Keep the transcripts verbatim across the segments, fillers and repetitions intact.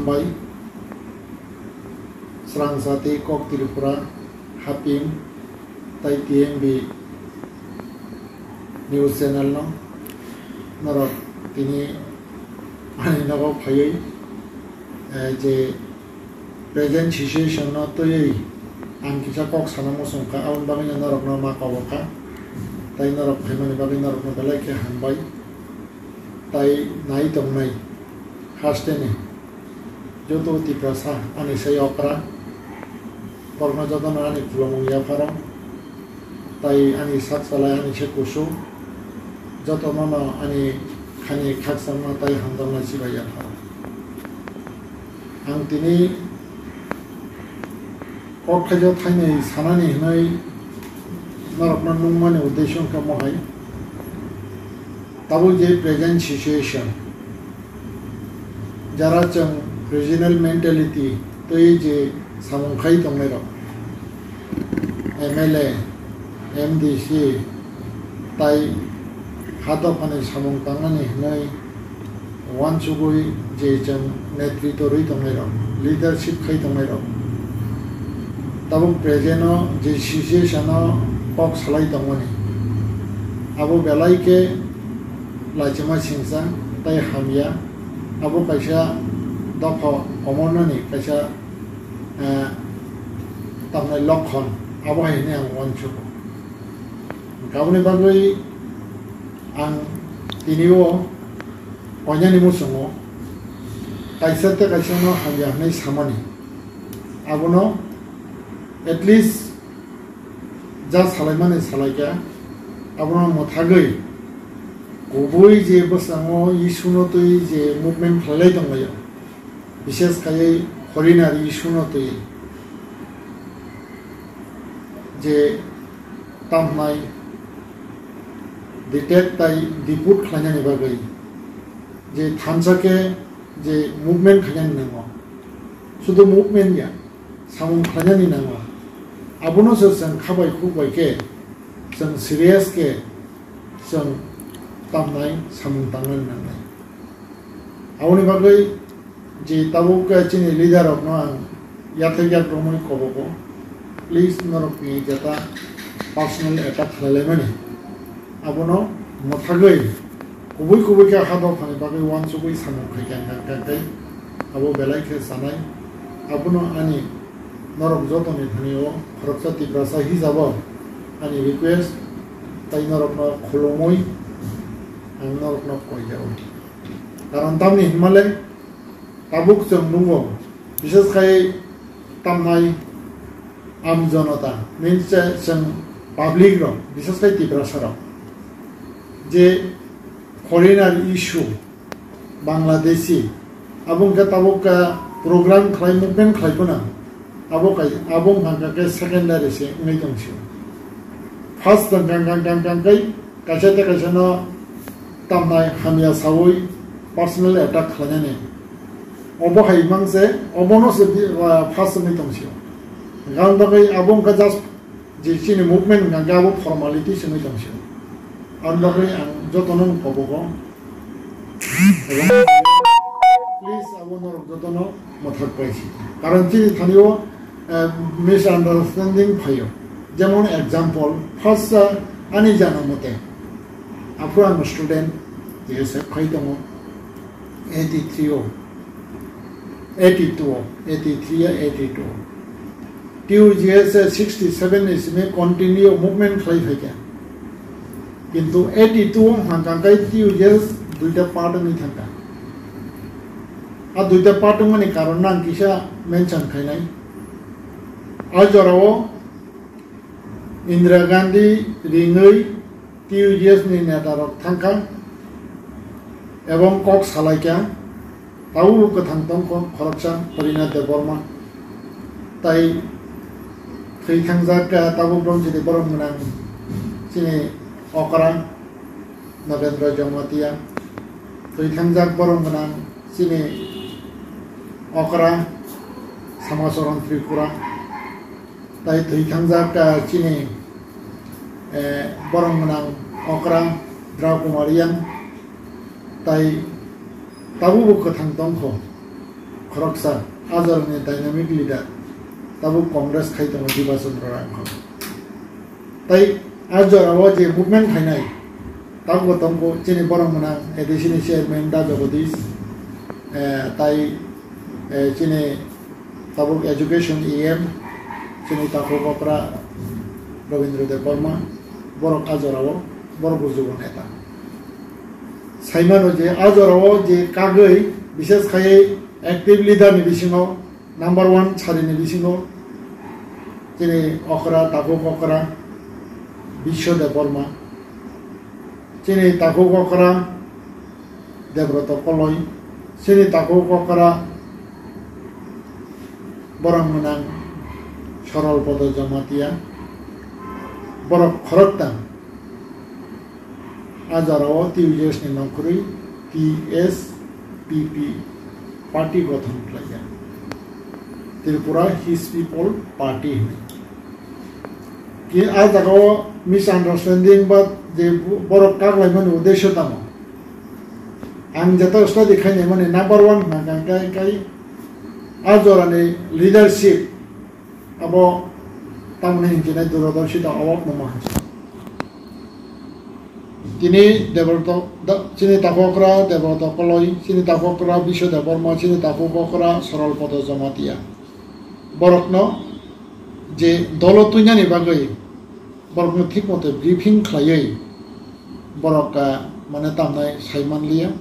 Bai, Srangsa tei Kok Tripura, Haping, tai T M B news channel no norok tini ani nogo phaiwi, eh, je present situation no twiwi ang kisa kok sana muchung kha, aboni bagwi no norokno ma kobo kha, tai norok phaimani bagwi norokno belai khe hambai. Tai nai tongnai hasteni joto Tiprasa ani sai okra, borokno jotono ani khulumung yapharo, tai ani sak salai ani se kusu, jotono no ani khani khakchangma tai hamjakma chibai yapharo. Ang tini kok thaijak thainwi sanani hwnwi norokno nungmani uddesho wngkha mohai. Tabuk je present situation, jara chwng regional mentality twi je samung khai tongnairok, M L A, M D C, tai ha dophani samung tangnani hwnwi uansugwi je chwng netritw rwi tongnairok, leadership khai tongnairok, tabuk present o je situation o kok salai tongmani, abo belai khe lachima singsa tei hamya. Abo kaisa dopha komornani kaisa, eh, tamni lokhon, abo hai hwnwi ang uansugo. Aboni bagwi ang tini o koinani muchungo kaisa tei kaisa no hamya hwnwi samani. Abono at least ja salaimani salaikha, abono mwthagwi kubui je bwskango issue no twi je movement khlailai tonglaio, bishes khaiwi foreigner issue no twi je tamhnai detect tai deport khlainani bagwi je thansa khe je movement khainani nango, sudu movement ya, samung khlainani nango. Abono se chwng khabai khukbai khe, chwng serious khe chwng tamnai samung tangnani nangnai. Aboni bagwi je tabuk, eh, chini leader rokno ang yathek yak romwi kobogo, please norokni jeta personal attack khlailaimani abono mwthagwi kubui kubui khe ha dophani bagwi uansugwi samung khaikha hwnkha khe abo belai khe sanai. Abono ani norok jotoni thani o khoroksa Tiprasa hisabo ani request, tai norokno khulumwi ang norokno koi jao. Karon tamni hinmale tabuk chwng nungo, bishes khai tamnai am jonota, means je chwng public rok, bishes khai Tiprasa rok, je foreigner issue, Bangladeshi, abo wngkha tabuk kha program khlai, movement khlai phano, abo kai, abo wngkha khe secondary se wngwi tong sio. First wngkha, wngkha, wngkha, wngkha, wngkha, Kaisa tei kaisa no tamnai hamya sawi personal attack khlainani. Obo hai mang se, obono se di, ah, first wngwi tong sio. Gan bagwi abo wngkha just je chini movement wngkha khe abo formality se wngwi tong sio. Aboni bagwi ang jotono wng kobogo. Please abo norok jotono mwthak pai si. Karon chini thani o, eh, misunderstanding phaio. Jemon example, first, ah, ani jana mote, aphuru ang student, T S F khai tongo, eighty-three o, eighty-two o, eighty-three o, eighty-two o. T U J S sixty-seven ni simi continue movement khlai phaikha. Kintu eighty-two o hwnka khe T U J S duita part wngwi thangkha. A duita part wngmani karon no ang kisa mention khainai. A jorao Indira Gandhi ringwi T U J S ni neta rok thangkha ebong kok salaikha. Tabukbo kwthang tongkho khoroksa Harinath Debbarma, tai thwi thangjak, ah, tabuk rong chini borom gwnang chini okra Nagendra Jamatia, thwi thangjak borom gwnang chini okra Samacharan Tripura, tai thwi thangjak, ah, chini, eh, borom gwnang okra Drau Kumar Yang, tai tabukbo kwthang tongkho. Khoroksa, a jorani dynamic leader, tabuk Congress khai tongo Diba Chandra Rangkhol. Tai a jorao je movement khainai, tabuk tongo chini borok mwnang A D C ni chairman Da Jagadish, eh, tai, eh, chini tabuk education E M, chini takhuk okra Rabindra Debbarma, borok a jorao, borok bo jubo neta. Saimano je a jorao je kagwi, bishes khai active leader ni bisingo, number one sari ni bisingo, chini okra, takhuk okra, Biswa Debbarma, chini takhuk okra, Debroto Koloi, chini takhuk okra, borok mwnang Sorol Podo Jamatia, borok khoroktham. A jorao T U J S ni nongkhorwi T S P P party gothon khlaijak. Tripura His People Party hinwi. Ki a jagao misunderstanding ba je borok kaklaimani uddesho tamo? Ang jeta study khainai mani number one hwnka kai kai a jorani leadership. Abo tamni hinjinai durodorshi da awak no maha. Tini Debroto, da, chini takhuk okra Debroto Koloi, chini takhuk okra Biswa Debbarma, chini takhuk okra Sorol Podo Jamatia. Borokno je dolo tuinani bagwi borokno thik mote briefing khlaiwi borok, ah, mane tamnai sai manliya.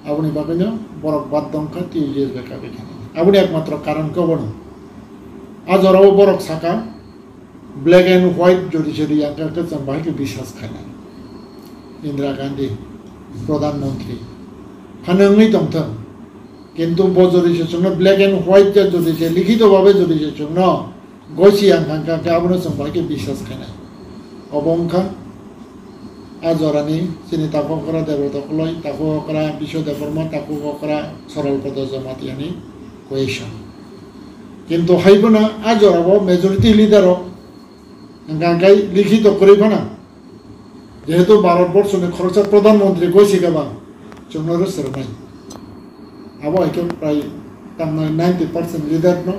Aboni bagwino borok bad dongkha T U J S bai kabwi kha. Aboni ekmatro karon khe obono. A jorao borok saka, black and white jodi se riyang kha khe chwng bahai khe biswas khainai. Indira Gandhi, Pradhan Mantri. Phano wngwi tongthung. Kintu bo jodi se chwngno black and white khe jodi se likhito babe jodi se chwngno gosi ang kha khe abono chwng bahai khe biswas khainai. Obo wngkha a jorani chini takhuk okra Debroto Koloi, takhuk okra Biswa Debbarma, takhuk okra Sorol Podo Jamatiani question. Kintu haibono a jorao majority leader rok hwnkha khe likhito kwrwi phano, jehetu Bharat Borso ni khoroksa Pradhan Mantri gosi khe ba chwngno rw swrwngnai. Abo hai khe prai tamnai ninety percent leader no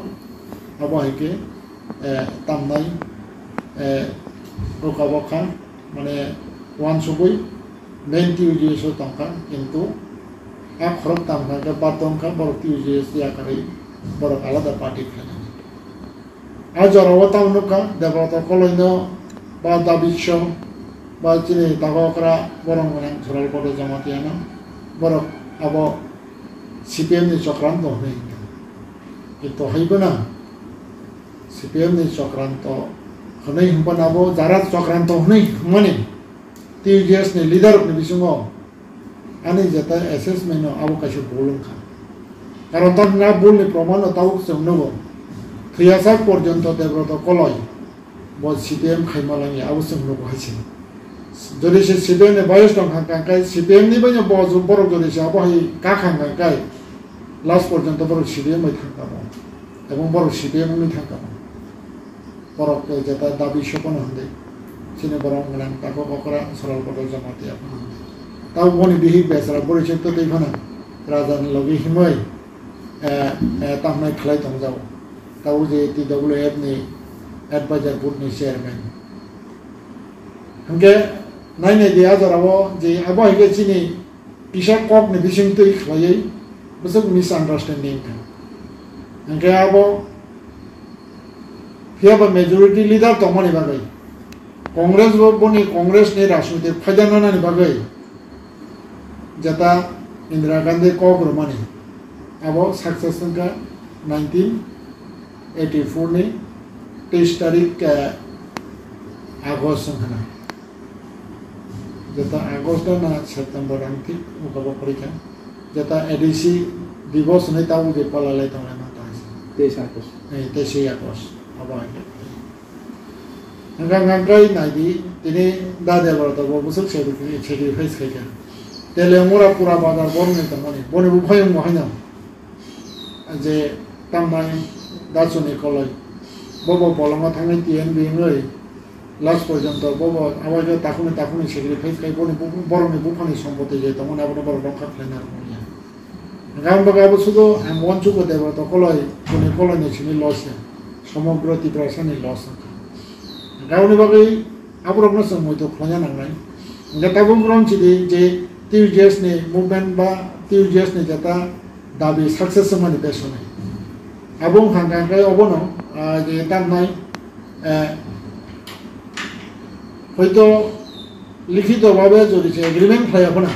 abo hai khe, eh, tamnai, eh, roka bokha, mane, uansugwi main T U J S o tongkha, kintu a khorok tamkha khe bad wngkha borok T U J S yakarwi borok alada party khainani. A jorao tamo nukha Debroto Koloino ba Dabicho ba chini takhuk okra borok mwnang Sorol Podo Jamatiano borok abo C P M ni chokranto hwnwi hinkha. Kintu haibono C P M ni chokranto hwnwi hinkha abo jara chokranto hwnwi hwnmani T U J S ni leader rokni bisingo ani jeta assessment no abo kaisa bul wngkha. Karon tamni a bul ni proman no tabuk chwng nugo. Thwiyasak porjonto Debroto Koloi bo C P M khaima langya abo chwng nugo hai se. Jodi se C P M ni bias tong kha kha kai C P M ni baino bo ju borok jodi se abo hai ka kha kha kai last porjonto borok C P M bai thang kha mo. Ebong borok C P M wngwi thang kha mo. Borok jeta dabi sopono hwnwi chini borok mwnang takhuk okra Sorol Podo Jamatia phano hwnwi. Tabuk boni bihik besra bwrwi se twtwi phano raja ni logi himwi, eh, eh, tamnai khlai tongjago. Tabuk je T W F ni advisor board ni chairman. Hwnkhe nainai di a jorao je abo hai khe chini kisa kok ni bising twi khlaiwi bwswk misunderstanding kha. Hwnkhe abo phiya ba majority leader tongmani bagwi Congress bo boni Congress ni rajniti phaida nanani bagwi jeta Indira Gandhi kok rwmani abo success wngkha nineteen eighty-four ni teis tarik, eh, August wngkha na. Jeta August na September ang thik wngkha bo porikha. Jeta A D C Divos hwnwi tabuk je palalai tonglai ma ta hai se. Teis August. Eh, teis August. Abo hai khe. Hwnkha hwnkha khe nai di, tini Da Debroto bo bwswk sacrifice khaikha. Teliamura pura bazar bo wngwi tongmani. Boni buphayung bo haino. Je tamnai Dachuni Koloi. Bobo bolongo thangwi T N B wngwi last porjonto bobo awajo takhukni takhukni sacrifice khai boni bu-, borokni buphani sompoti je tongmani abono borok rokha khlaina rwmani ya. Hingkhe ang bagwi abo sudo ang uansukgo Debbrata Koloi, Pune Koloi ni simi loss ya, somogro Tiprasani loss wngkha. Hingkhe aboni bagwi aborokno chwng muitu khlaina nangnai. Hingkhe tabuk romsidi je T U J S ni movement ba T U J S ni jeta dabi success wngmani besonai. Abo wngkha hingkhe obono, ah, je tamnai, eh, hoito likhito bhabe jodi se agreement khlaiya phano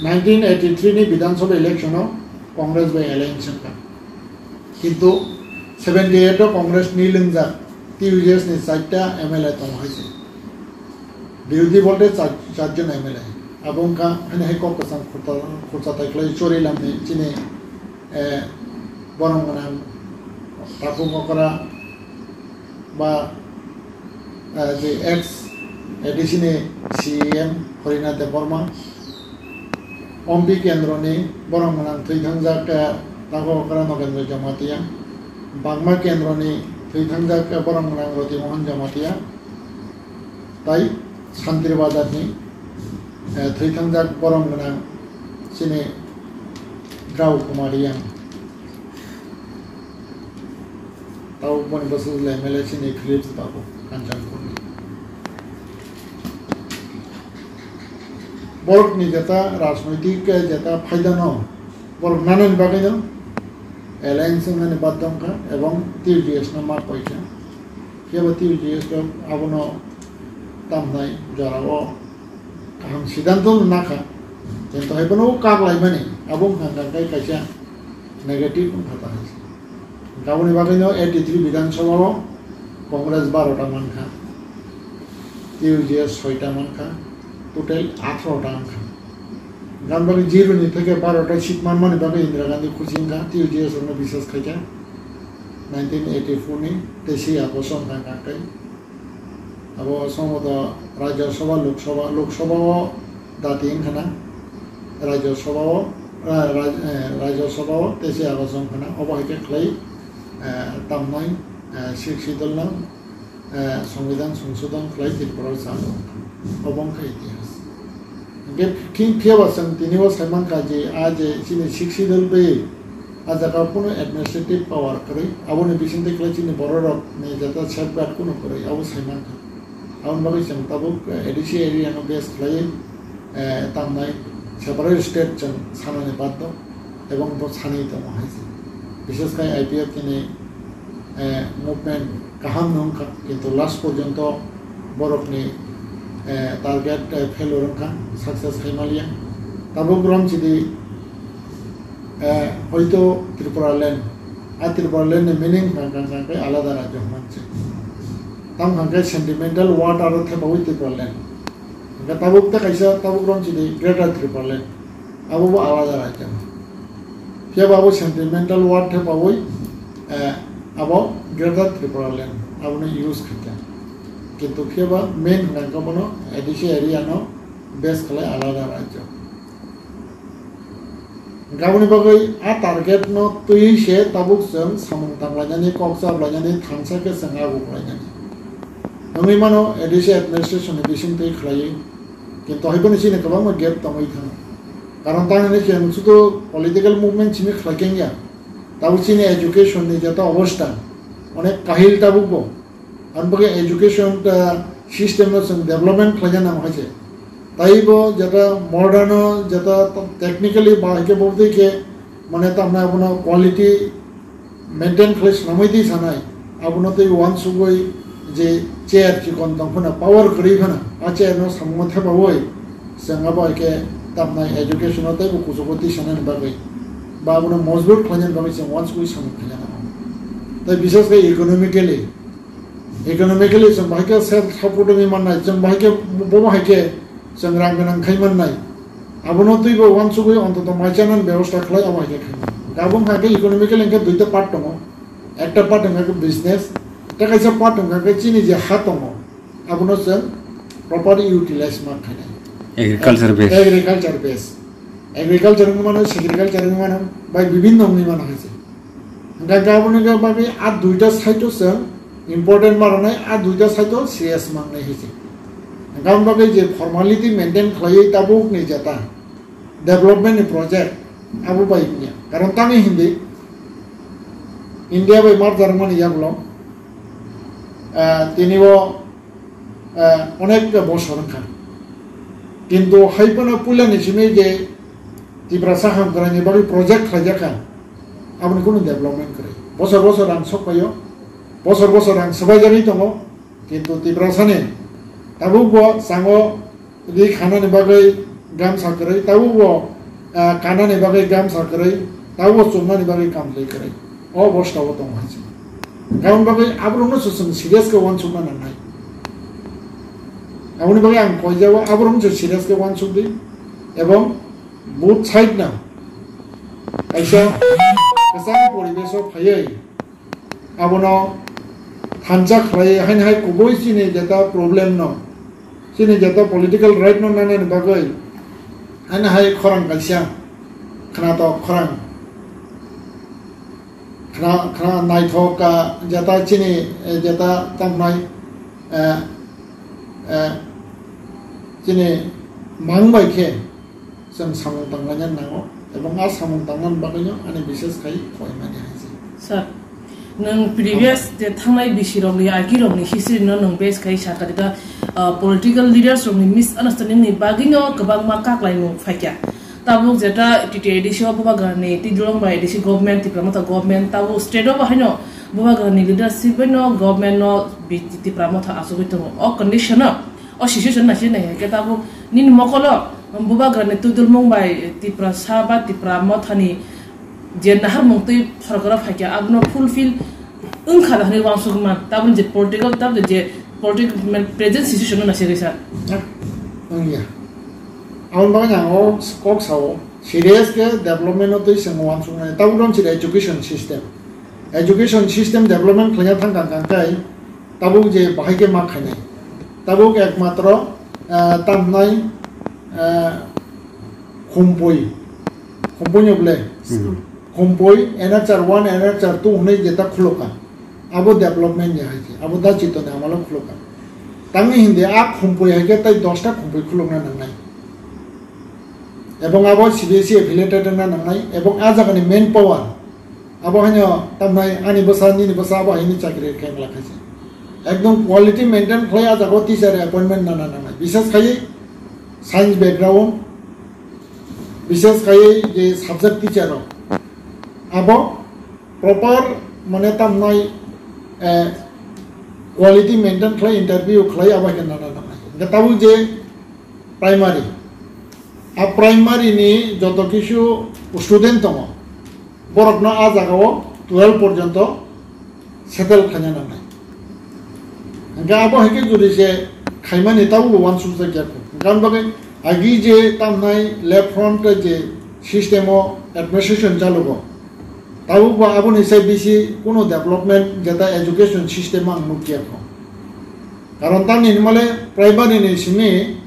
nineteen eighty-three ni Bidhan Sabha election o Congress bai alliance wngkha. Kintu seventy eight o Congress ni lwngjak T U J S ni chaita M L A tongo hai se. Birodhi bolte char, char jon M L A. Abo wngkha, haino hai kok kwchang khurta, khurcha tai khlai chori lamni chini, eh, borom gwnang Tapu Mokra ba, eh, je ex A D C ni C E M Harinath Debbarma, Ompi kendroni borom gwnang thwi thangjak, eh, Tapu Mokra Nogendra Jamatia, Bagma kendroni thwi thangjak, eh, borom gwnang Roti Mohan Jamatia, tai Santri Bazar ni, eh, thwi thangjak borom gwnang chini Drau Kumar Yang. Tau boni bwsajwk le M L A chini Philips Babu Kanchanpur ni. Borok ni jeta rajnoitik, eh, jeta phaidano borok nanani bagwi no alliance wngnani baddho wngkha ebong T U J S no ma poikha. Phiya bo T U J S rok abono tamnai jorao kaham siddhanto no nakha, kintu hai phano kak laimani abo wngkha hwnka khe kaisa negative wngkha ta hai se. Aboni bagwi no eighty-three Bidhan Sabha o Congress baro ta mankha, T U J S soi ta mankha, total atharo ta wngkha. Hwnka bagwi zero ni theke baro ta seat manmani bagwi Indira Gandhi khusi wngkha, T U J S rokno biswas khaikha nineteen eighty-four ni, tei se abo song kha kha khe. Abo somoto Rajya Sabha, Lok Sabha, Lok Sabha o dati wngkha na, Rajya Sabha o, ra-, ra-, eh, Rajya Sabha o tei se abo song kha na, obo hai khe khlai, eh, tamnai, eh, Sixth Schedule no, eh, Songbidan Songsodhon khlai Tripura o chalo. Obo wngkha itihas. Hingkhe phi-, phiya ba chwng tini o sai mankha je, a je chini Sixth Schedule bai a jaga o kunu administrative power kwrwi, aboni bisingtwi khlai chini borok rok ni jeta safeguard kunu kwrwi, abo sai mankha. Aboni bagwi chwng tabuk, eh, A D C area no base khlaiwi, eh, tamnai separate state chwng sanani baddho, ebong bo sanwi tongo hai se. Bishes khai I P F T ni eh, movement kaham no wngkha, kintu last porjonto borokni, eh, target, eh, failure wngkha, success hai maliya. Tabuk romsidi, eh, hoito Tripura land, a Tripura land ni meaning hwnkha hwnkha khe alada rajyo hwnmani se. Tamo hwnkha khe sentimental word aro thepaui Tripura land. Hwnkhe tabuk tei kaisa tabuk romsidi Greater Tripura land. Abo bo alada rajyo. Phiya ba abo sentimental word thepaui, eh, abo Greater Tripura land, abono use khaikha. Kintu phiya ba main hwnkha khe bono A D C area no base khlai alada rajyo. Aboni bagwi a target no twiwi se tabuk chwng samung tanglainani, kok chaplainani, thansa khe chwng agu khlainani. Wngwi mano A D C administration ni bising twi khlaiwi. Kintu hai phano chini kwbangma gap tongwi thango. Karon tamni hwnkhe chwng sudu political movement simi khlai khe wngya. Tabuk chini education ni jeta obostha onek kahil tabuk bo. Ang bagwi education, ah, system no chwng development khlaina nango hai se. Tai bo jeta modern o jeta technically ba hai khe bo tei khe mane tamna abono quality maintain khlai swnamwi twi sanai, abono tei uansugwi je chair chikon tong phano, power kwrwi phano, a chair no samungo thepaui chwng abo hai khe tamnai education o teibo kuchugo twi sanani bagwi ba abono mojbut khlainani bagwi chwng uansugwi samung khaina nango. Tei bishes khe economically, economically chwng bahai khe self support wngwi mannai, chwng bahai khe bo bahai khe chwng rang gwnang khai mannai. Abono twibo uansugwi ontoto mai chanani bebosta khlai, abo hai khe khaimani. Abo wngkha khe economically hwnkhe duita part tongo. Ekta part wngkha khe business, tei kaisa part wngkha khe chini je ha tongo, abono chwng properly utilize ma khainai. Agriculture base. Agriculture base. Agriculture wngwi mano, sericulture wngwi mano, bai bibinno wngwi mano hai se. Hwnkhe aboni bagwi a duita side o chwng important ma rwnai, a duita side o serious ma wngnai hai se. Hwnkhe aboni bagwi je formality maintain khlaiwi tabukni jeta development ni project, Abo bai wngya. Karon tamni hindi India bai merger wngmani yagulo, ah, tini o, ah, onek bosor wngkha. Kintu hai phano puilani simi je Tiprasa hamkraini bagwi project khlaijakha, aboni kunu development kwrwi. Bosor bosor rang sokphaio, bosor bosor rang swbaijagwi tongo, kintu Tiprasani tabukbo chango ri khanani bagwi gamsa kwrwi, tabukbo, ah, kanani bagwi gamsa kwrwi, tabukbo chumnani bagwi kamtwi kwrwi. O obostao tongo hai se. Aboni bagwi aborokno se chwng serious khe uansukna nangnai. Aboni bagwi ang koijao aborokno se serious khe uansukdi, ebong both side no kaisa kwchang poribesh o phaiwi abono thansa khlai haino hai kubui chini jeta problem no, chini jeta political right no nanani bagwi haino hai khorang kaisa khnatok khorang khna, khna naithok ka jeta chini, eh, jeta tamnai, eh, eh, chini mang bai khe chwng samung tanglaina nango, ebong a samung tangnani bagwino ani bises khai koimani hai se. Sir, nwng previous je thangnai bisi rokni, agi rokni history no nwng base khai sakha da, uh, political leaders rokni misunderstanding ni bagwino kwbangma kaklaimung phaikha. Tabuk jeta T T A D C o Bubagrani Tidulong bai A D C government, Tipra Motha government, tabuk state o bahaino Bubagrani leadership bai no government no bi-, Tipra Motha achugwi tongo. O condition no, o situation naising nai hwnkhe tabuk nini mokolo Bubagrani Tidulmung bai Tiprasa ba Tipra Mothani je naharmung twi sorkaro phaikha, abono fulfill wngkha da hwnwi uansukman, tabuk je political, tabuk je political, mane, present situation no naising sir. Wngya. Aboni bagwi ang o kok sao, serious khe development no twi chwng uansuknai. Tabuk rong chini education system. Education system development khlaina thang kang kang kai, tabuk je bahai khe ma khainai. Tabuk ekmatro, ah, tamnai, ah, Khumpui. Khumpui ni ble. Hmm. Khumpui N H R one, N H R two hwnwi jeta khulukha. Abo development ni hai khe, abo da chitoni amalo khulukha. Tamni hindi a Khumpui hai khe tai dosta Khumpui khulukna nangnai. Ebong abo C B S E affiliated wngna nangnai, ebong a jagani main power. Abo haino tamnai ani bwsa, nini bwsa abo haini chakri khe wngla khaisi. Ekdom quality maintain khlai a jaga o teacher appointment nana nangnai. Bishes khai science background, bishes khai je subject teacher rok. Abo proper mane tamnai, eh, quality maintain khlai interview khlai abo khe nana nangnai. Hingkhe tabuk je primary. A primary ni joto kisu student tongo, borokno a jaga o twelve porjonto settle khaina nangnai. Hingkhe abo hai khe jodi se khaimani tabuk bo uansukjak ya kho. Hingkhe aboni bagwi agi je tamnai left front je system o administration chalugo, tabuk bo aboni sai bisi kuno development jeta education system ang nukya kho. Karon tamni hinmale primary ni simi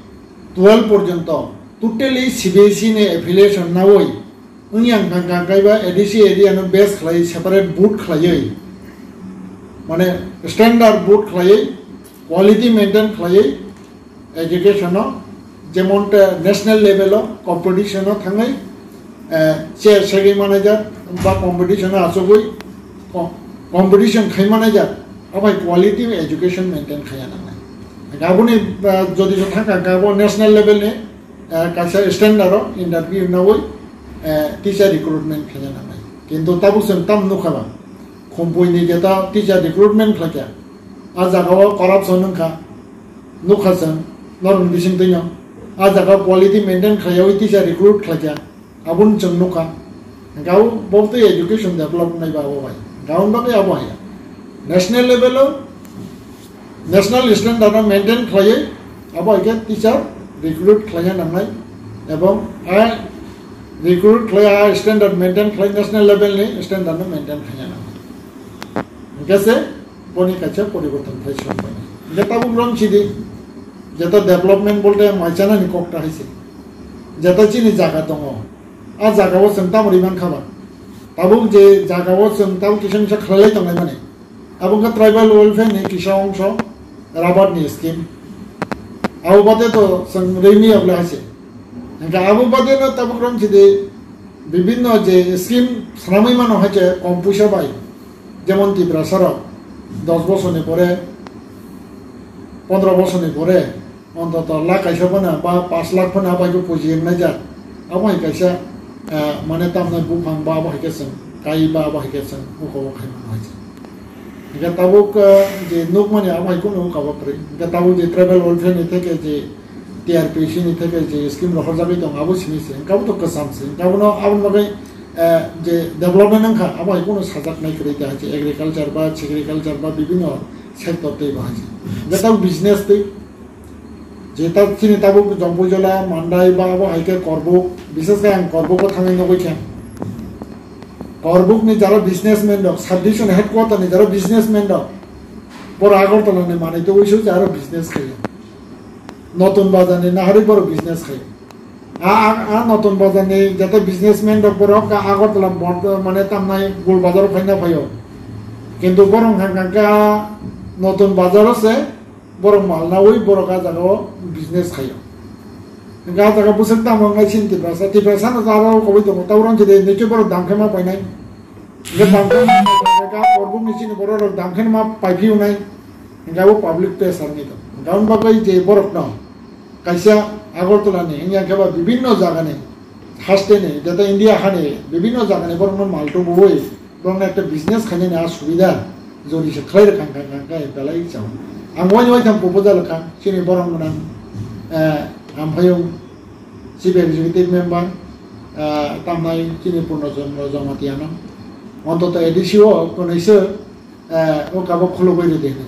twelve porjonto totally C B S E ni affiliation nawi wngya wngkha kha kaiba A D C area no base khlai separate board khlaiwi, mane standard board khlaiwi, quality maintain khlaiwi education o, jemon te national level o competition o thangwi, eh, chair segwi manajak ba competition o achugwi co-, competition khai manajak, abai quality education maintain khaiya nangnai. Aboni, eh, jodi se thangkha kha bo national level ni, eh, kaisa standard o interview nawi, eh, teacher recruitment khaina nangnai. Kintu tabuk chwng tam nukha ba, Khumpui ni jeta teacher recruitment khlaikha, a jaga o corruption wngkha, nukha chwng, norokni bisingtwino, a jaga o quality maintain khlaiyawi teacher recruit khlaikha, aboni chwng nukha. Hingkhe abo bo tei education develop wngnai ba abo bai. Hingkhe aboni bagwi abo haya. National level o national standard no maintain khlaiwi abo hai khe teacher recruit khlaina nangnai, ebong a recruit khlai a standard maintain khlai national level ni standard no maintain khlaina nangnai. Hingkhe se boni kaisa poriborton phai sokmani. Hingkhe tabuk rong sidi jeta development bolte maichanani kok ta hai se. Jeta chini jaga tongo. A jaga o chwng tamo ri mankha ba. Tabuk je jaga o chwng tabuk kisa misa khlailai tonglaimani. Abo wngkha tribal welfare ni kisa ongso, rabar ni scheme. Abo bade to chwng rimi able hase. Hingkha abo bade no tabuk rong chidi Bibhinno je scheme swnamwi mano hai je kom puisa bai, jemon Tiprasa rok dos bosorni pore, pondro bosorni pore ontoto lakh kaisa phano ba pash lakh phano abai khe puji wngnai jak. Abo hai kaisa, eh, mane tamnai buphang ba abo hai khe chwng kai ba abo hai khe chwng uko o khai mano hai je. Hingke tabuk, eh, je nukmani abo hai kunu uko bo kwrwi. Hingke tabuk je tribal welfare ni theke je T R P C ni theke je scheme rohorjagwi tongo, abo simi se, hingke abo to kwcham se, hingke abono, aboni bagwi, eh, je development wngkha, abo hai kunu sajaknai kwrwi, je hai se agriculture ba, sericulture ba, bibhinno sector tei bo hai se. Hingke tabuk business tei, je ta, chini tabuk Jampuijala, Mandai ba abo hai khe Korbuk, bises khe ang Korbuko thangwi nugwi khe. Korbuk ni jara businessman rok, sub division headquarter ni jara businessman rok, boro Agartala ni manwi tei uisu jara business khayo. Notun Bazar ni naharwi boro business khayo. A, a, a Notun Bazar ni jata businessman rok borok ka Agartala bond, mane tamnai Gul Bazar o phaina phaio. Kintu borok hang hang ka Notun Bazar o se borok mal nawi borok a jaga o business khaio. Hingke a jaga bwswk tamo wngnai chini Tiprasa, Tiprasa no aro koboi tongo, tauron chide nichoi borok dam khe ma painai. Hingke dam khe ma painai, ka Korbuk ni chini borok rok dam khe ma paiphi wnai. Hingke abo public pressure ni to. Hingke aboni bagwi je borok no kaisa Agartala ni, hingke ba bibhinno jaga ni, haste ni, jata India hani bibhinno jaga ni borok no mal tubuwi, borok no ekta business khainani a subida jodi se khlai rwkha, kha, kha, kha, belai chao. Ang wani wai thang proposal kha, chini borok gwnang, eh, Amphayung, Chief Executive Member, eh, tamnai chini Purno Chandra Jamatia no. Ontoto A D C o konaisa, eh, o kabo khulugwi rwdi hinwi.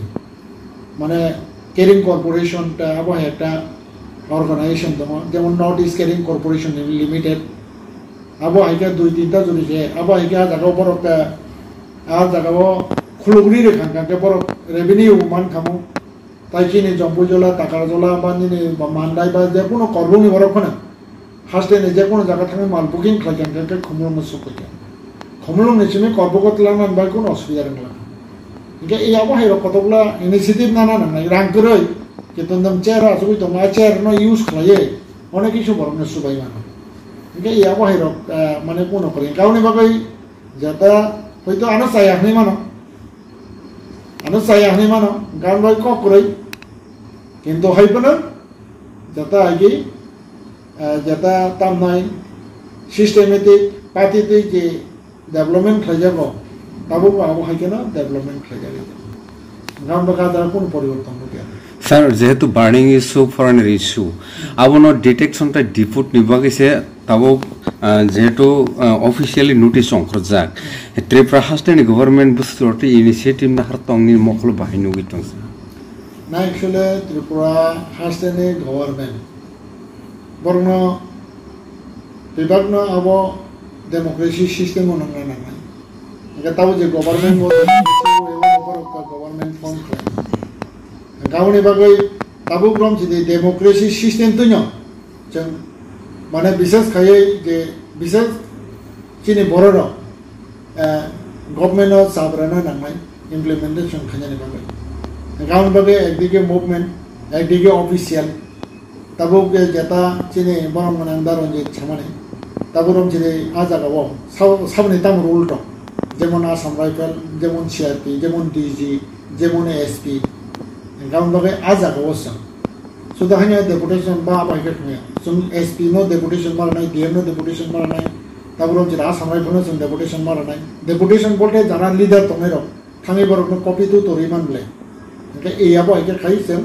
Mane Kering Corporation ta abo hai ekta organization tongo, jemon North East Kering Corporation Limited. Abo hai khe dui tinta jodi se, abo hai khe a jaga o borok ta, a jaga o khulugwi rwkha, hwnkha khe borok revenue man kha mo. Tai chini Jampuijala, Takarjala, ba nini ba Mandai, ba jekunu Korbuk ni borok phano haste ni jekunu jaga thangwi mal booking khlai kha, hwnkha khe Khumulwng no suk kha. Khumulwng ni simi Korbuk o twlang nani bai kunu osubida wng la. Hwnkhe e abo hai rok kotokla initiative nana nangnai, rang kwrwi, kintu nwng chair o achugwi tongo, a chair no use khlaiwi onek kisu borok no subai mano. Hwnkhe e abo hai rok, eh, mane kunu kwrwi. Hwnkhe aboni bagwi jata hoito ano chaya hinwi mano. Ano chaya hinwi mano, gan bai kok kwrwi. Kintu hai phano jata agi, eh, jata tamnai systematic party twi je development khlaijago, tabuk bo abo hai kheno development khlaijago. Gan bai ka jara kunu poriborton bo kya. Sir, jehetu burning issue, foreigner issue, abono detection tei depot ni bagwi se tabuk, ah, jehetu, ah, officially notice ongkhorjak, Tripura hasteni government bwswk tei initiative nahar tongni mokolo bahai nugwi tong. Na actually Tripura hasteni government borokno bebakno abo democracy system o nangna nangnai. Hingke tabuk je government bo borok ka government form khlai. Hingke aboni bagwi tabuk rom chini democracy system twino. Chwng, mane, bises khaiwi je, bises chini bororok, eh, government-o chabrana nangnai implementation khainani bagwi. Hwnkhe aboni bagwi ekdike movement, ekdike official, tabuk je jeta chini borok gwnang da Ranjit samani, tabuk rom chini a jagao sab-, saboni tamo rule tongo, jemon Assam Rifle, jemon C R P, jemon D G, jemon S P, hwnkhe aboni bagwi a jagao chwng. Suda haino deputation ba abo hai khe thangya. Chwng S P no deputation ma rwnai, D M no deputation ma rwnai, tabuk rok jera Assam Rifle no chwng deputation ma rwnai. Deputation bolte jara leader tongnai rok thangwi borok no copy tu torwi man ble. Hwnkhe e abo hai khe khai chwng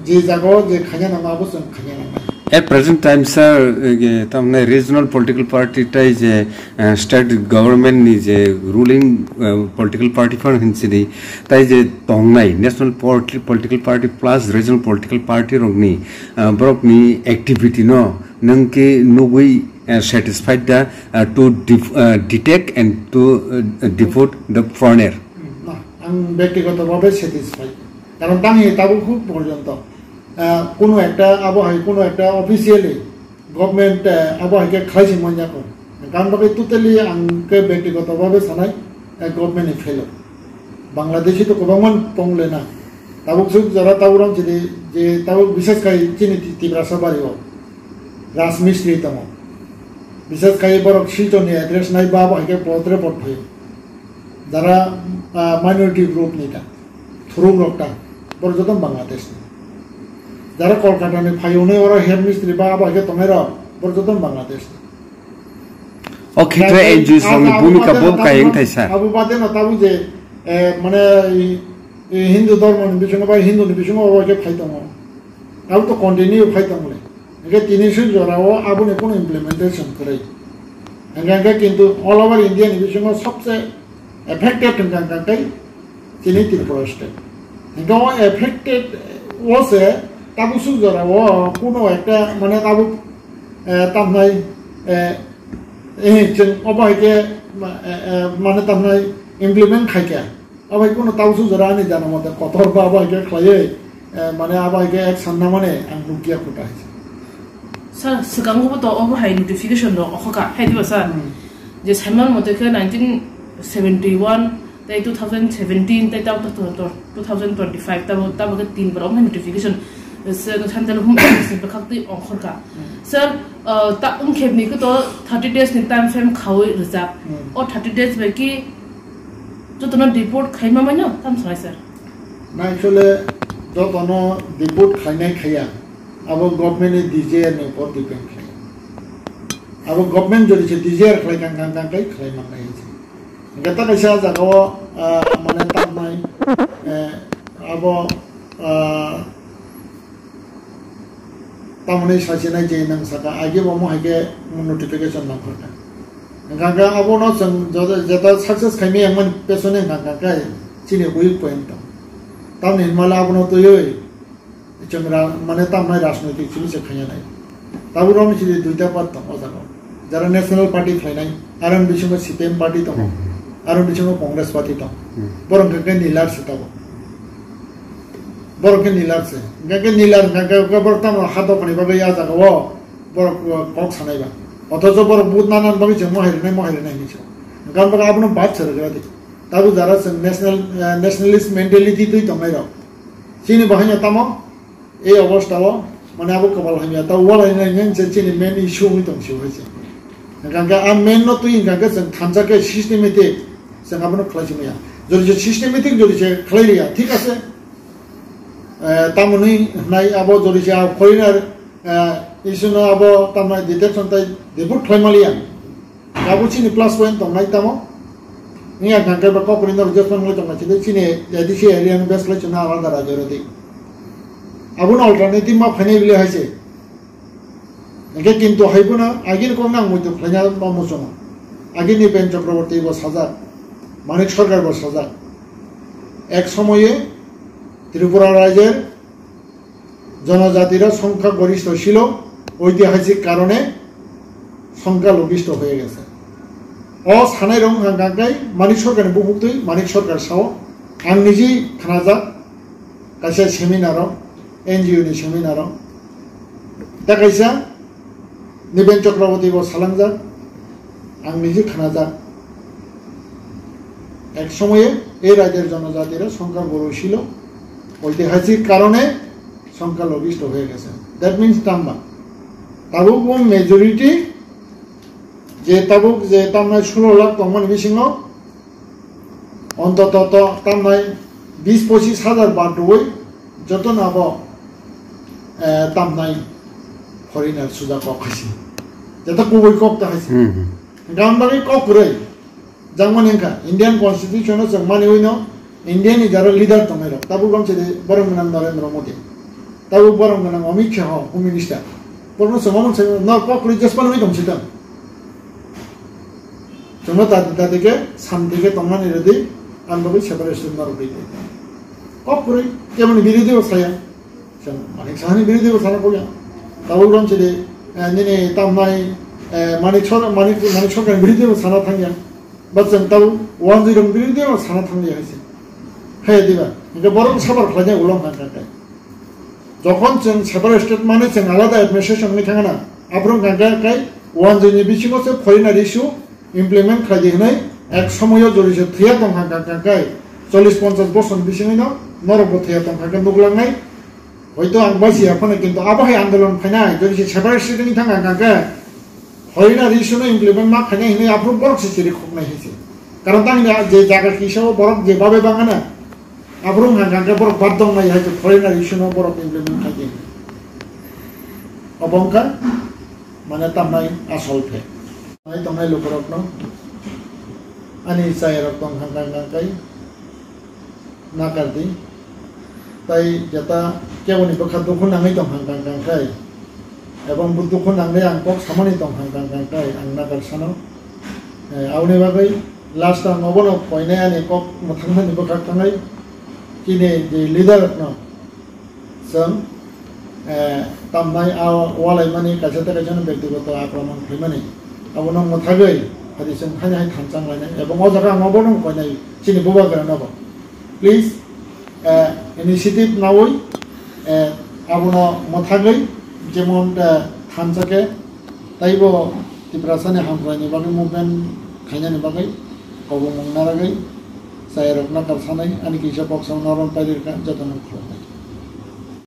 je jaga o je khaina nangma abo chwng khaina nangnai. At present time, sir, eh, tamne regional political party tai je, eh, state government ni je ruling, eh, political party phan hinsidi, tai je tongnai national politi-, political party plus regional political party rokni, ah, borokni activity no nwng khe nugwi, ah, satisfied da, ah, to def-, ah, detect and to, ah, deport the foreigner? Na, ang bektigoto bhabe satisfied. Karon tangni tabuk huk porjonto, ah, kuno ekta abo hai kuno ekta officially government, eh, abo hai khe khlai se manya ko. Gan bagwi totally ang khe bektigoto bhabe sanai, eh, government ni failure. Bangladeshi to kwbangma tong le na. Tabuk suk jora tabuk rang chini je tabuk bises khai chini Ti-, Tiprasa bari o. Rajmistri tongo. Bisas khai borok Silchorni address nai ba abo hai khe plot report phaio. Jara, ah, minority group ni ta, thuruk rok ta, borok joto Bangladesh ni. Jara Kolkata ni phaio nai oro head mistri ba abo hai khe tongnai rok, borok joto Bangladesh ni. O khe N G Os rokni bhumika bo kayeng thaisa. Abo bade no tabuk je, eh, mane, i, i Hindu dhormo ni bisingo ba Hindu ni bisingo abo hai khe phai tongo. Abo to continue phai tongmani. Hingke tini suk jora o aboni kono implementation kwrwi. Hingke, hingke kintu all over India ni bisingo sobse affected hingka hingka kei chini Tripura state. Hingke o affected o se tabuk suk jora o kono ekta mane tabuk, eh, tamnai, eh, eh, chwng obo hai khe ma-, eh, eh, mane tamnai implement khai kha. Abai kono tausu jora ani jana mate kotor ba abai khe khlaiwi, eh, mane abai khe ek sanna mane ang nukya khuta hai. Sir, swkango bo to obo hai notification rok okhoka, hai diba sir? Hmm. Je saiman mote khe nineteen seventy-one, tei two thousand seventeen, tei tabo to, to, two thousand twenty-five, tabo, tabo khe tin bar omo hai notification. Sir, Central Home Office ni bwkhak twi ongkhorka. Hmm. Sir, uh, ta, wngkhebni khe to thirty days ni time frame khaui rijak. Hmm. O thirty days bai khe jotono deport khaima mano, tam sanai sir? Na, actually, jotono deport khainai khaiya, abo government ni desire ni upor depend khlai. Abo government jodi se desire khlai kang kang kang kai khlai man nai se. Hingke ta kaisa jaga o, ah, mane tamnai, eh, abo, ah, Tamoni sachinai je nang saka, agi bo mo hai khe notification nang khorka. Hingkha khe abono chwng joto, jeta success khaimaya wngmani pesone hingkha khe chini weak point tong. Tamni hinmale abono twiwi chwng ra-, mane tamnai rajnoitik chini se khaiya nai. Tabuk romni chini duita part tong o jaga. Jara National Party khlainai, aroni bisingo C P M party tongo, Hmm. aroni bisingo Congress party tong. Hmm. Borok hingkha khe nilar se tabuk. Borok khe nilar se. Hingkha khe nilar hingkha khe borok tamo ha dophani bagwi a jaga o borok, uh, kok sanai ba. Othocho borok vote nana bagwi chwng mohai rwnai, mohai rwnai hinwi sa. Hingkha ang abono bad se rwgra di. Tabuk jara chwng national, uh, nationalist mentality twi tongnai rok. Chini bo haino tamo ei obostha o, mane abo kwbal hamya, ta walai nai nai se chini main issue wngwi tong se hai se. Hingkha khe a main no twi hingkha khe chwng thansa khe systematic chwng abono khlai se maya. Jodi se systematic jodi se khlai riya, thik ase. Eh, tamoni hnai abo jodi se a foreigner, eh, issue no abo tamnai detection tai debut khlai maliya. Abo chini plus point tongnai tamo. Wngya hingkha khe ba kokri no adjustment wngwi tongma chini A D C area ni best lai chwngno alada rajyo rwdi. Abono alternative ma phainai bile hai se. Hingkhe kintu hai bono agini kok nang muitu khlaina ma muchungo. Agini Nipen Chakraborty bo sajak, Manik Sarkar bo sajak. Ek somoye Tripura rajyer জনজাতিরা সংখ্যাগরিষ্ঠ ছিল, ঐতিহাসিক কারণে সংখ্যালঘিষ্ঠ হয়ে গেছে। O sanai rok wngkha khe Manik Sarkar ni buphuk twi Manik Sarkar sao, ang niji khnajak kaisa seminar o, N G O ni seminar o, ta kaisa Niben Chakraborty bo salangjak, ang niji khnajak. এক সময়ে এই রাজ্যের জনজাতিরা সংখ্যাগুরু ছিল, ঐতিহাসিক কারণে সংখ্যালঘিষ্ঠ হয়ে গেছে। That means tamba. Tabuk bo majority je tabuk je tamnai ষোলো lakh tongmani bisingo Ontoto to tamnai bis pochis hajar bad rwui jotono abo, eh, tamnai foreigner suja kok hai se. Jeta kubui kok ta hai se. Hmm, hmm. Hingkha ang bagwi kok kwrwi. Jangmani hingkha Indian Constitution o chwng maniwi no India ni jara leader tongnai rok. Tabuk bang chini borok ni nang Narendra Modi. Tabuk borok ni nang Amit Shah, Home Minister. Borok no chwng omo chwng no kok kwrwi jespan wi tong si tong. Chwngno tati tati khe santi khe tongmani rwdi, ang bagwi separate state norok rwdi. Kok kwrwi, keboni birodhi bo saya. Chwng Manik Sahani birodhi bo sana kok ya. Tabuk rom chidi, eh, nini tamnai, eh, Manik Sor-, Manik, Manik Sarkar birodhi bo sana thangya. Ba chwng tabuk wanjwi rok birodhi bo sana thangya hai se. Hai diba? Hingke borok sabar khlainai ulo hwnka hwnka khe. Jokhon chwng separate state mane chwng alada administration wngwi thangna, aphuru hwnka khe kai wanjwi ni bisingo se foreigner issue implement khlai di hwnwi ek somoyo jodi se thwiya tong kha, hwnka hwnka kai chollish ponchash bosor ni bisingwino norokbo thwiya tong kha khe nuklangnai. Hoito ang basi ya phano, kintu abo hai andolon phainai, jodi se separate state wngwi thang kha, hwnka khe Foreigner issue no implement ma khainai hinwi aphuru borok se chiri khoknai hai se. Karon tang hini je jaga kisa o borok je babe bangana, aphuru hwnka hwnka khe borok bad dong nai hai se foreigner issue no borok implement khai di. Obo wngkha mane tamnai asol phe. Nai tongnai lukurokno ani chayarok tong hwnka hwnka khai nakar di. Tai jeta keboni bwkha dukhu nangwi tong hang kang kang khai, ebong bo dukhu nangnai ang kok samani tong hang kang kang khai ang nakar sano. Eh, aboni bagwi last ang obono koinai ani kok mwthangmani bwkha thangwi chini je leader rokno chwng, eh, tamnai a walaimani kaisa tei kaisa no bektigoto akromon khlaimani abono mwthagwi hadi chwng haino hai thanchang lainai ebong o jaga ang obono koinai chini bubagra nobo. Please, eh, initiative nawi, eh, abono mwthagwi jemon, eh, thansa khe taibo Tiprasani hamkraini bagwi movement khainani bagwi kobongmung naragwi chayarok nakar sanai ani kisa kok sao norom pailirkha jotono khulumnai.